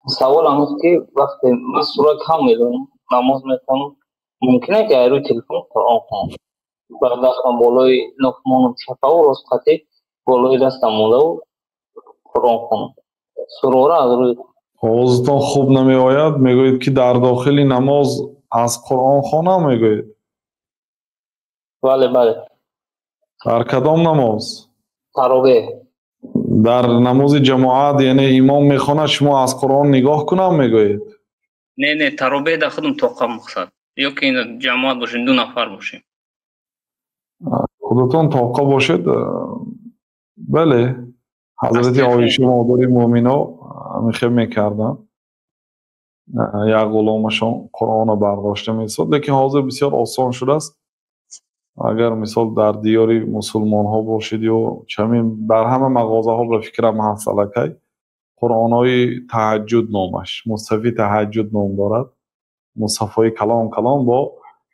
Савол ҳамост, ки вақте ман сура кам медонам, намоз мехонам, мумкин е ки аз рӯи телефон Қуръон хонам? Ба дастам болои нохмонам чапаву рост қатӣ болои дастам мондаву Қуръон хонам. Сураро аз рӯи Овозатон хуб намеояд. Мегӯед, ки дар дохили намоз аз Қуръон хонам, мегӯед? Бале, бале. Дар кадом намоз? Таровеҳ. Дар намози ҷамоат, яъне имом мехонад, шумо аз Қуръон нигоҳ кунам, мегӯед? Не, не, таровеҳ дар худам тоқа мақсад. Ё ки ҷамоат бошем, ду нафар бошем. Худатон тоқа бошед, бале. Ҳазрати Оиша, модари мӯъмино, ҳамин мекарданд. Як ғуломашон Қуръонро бардошта месод, лекин ҳозир бисёр осон шудааст. Агар, мисол, дар диёри мусулмонҳо бошед ё чамин, дар ҳама мағозаҳо, ба фикрам, ҳаст аллакай Қуръонҳои таҳаҷҷуд номаш, мусҳафи таҳаҷҷуд ном дорад. Мусҳафҳои калон калон бо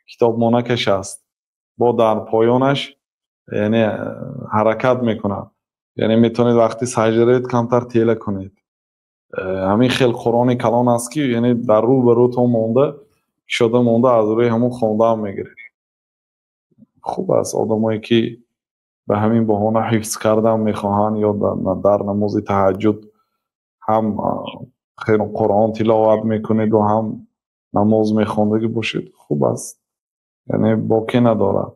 китобмонакаш аст, бо дар поёнаш, яъне ҳаракат мекунад, яъне метавонед вақти саҷда камтар тела кунед. Ҳамин хел Қуръони калон аст, ки яъне дар рӯ ба рӯтон монда, кушода монда, аз рӯи ҳамон хондаам мегиред. Хуб аст, одамое ки ба ҳамин баҳона ҳифз кардан мехоҳанд ё дар намози таҳаҷҷуд ҳам Қуръон тиловат мекунеду, ҳам намоз мехондагӣ бошед, хуб аст, яъне боке надорад.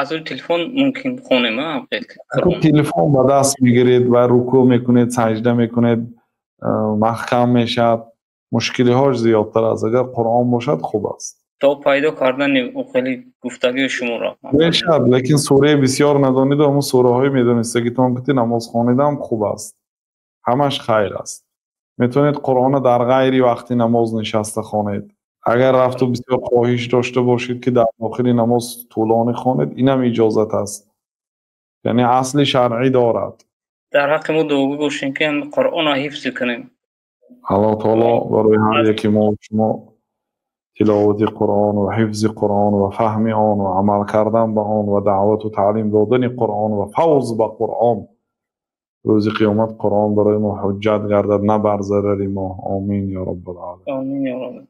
Аз рӯи телефон мумкин хонем? Телефон ба даст мегиред ва рукӯъ мекунед, саҷда мекунед, маҳкам мешавад, мушкилиҳош зиёдтар аст. Агар Қуръон бошад, хуб аст. То пайдо кардани хеле гуфтагии шуморо. Мешавад, лекин сураи бисёр надониду ҳамун сураҳои медонистагитон ки намоз хонидам хуб аст, ҳамаш хайр аст. Метавонед Қуръонро дар ғайри вақти намоз нишаста хонед. Агар рафту бисёр хоҳиш дошта бошед, ки дар дохили намоз тӯлонӣ хонед, инам иҷозат аст, яъне асли шаръӣ дорад. Дар ҳаққи мо дуогӯ бошем, ки Қуръонро ҳифз кунем. Аллоҳ таоло барои ҳар яки мо шумо тиловати Қуръон ва ҳифзи Қуръон ва фаҳми он ва амал кардан ба он ва даъвату таълим додани Қуръон ва фавз ба Қуръон, рӯзи қиёмат Қуръон барои мо ҳуҷҷат гардад, на бар зарари мо. Омин ё Раббал оламин. Омин ё Рабб.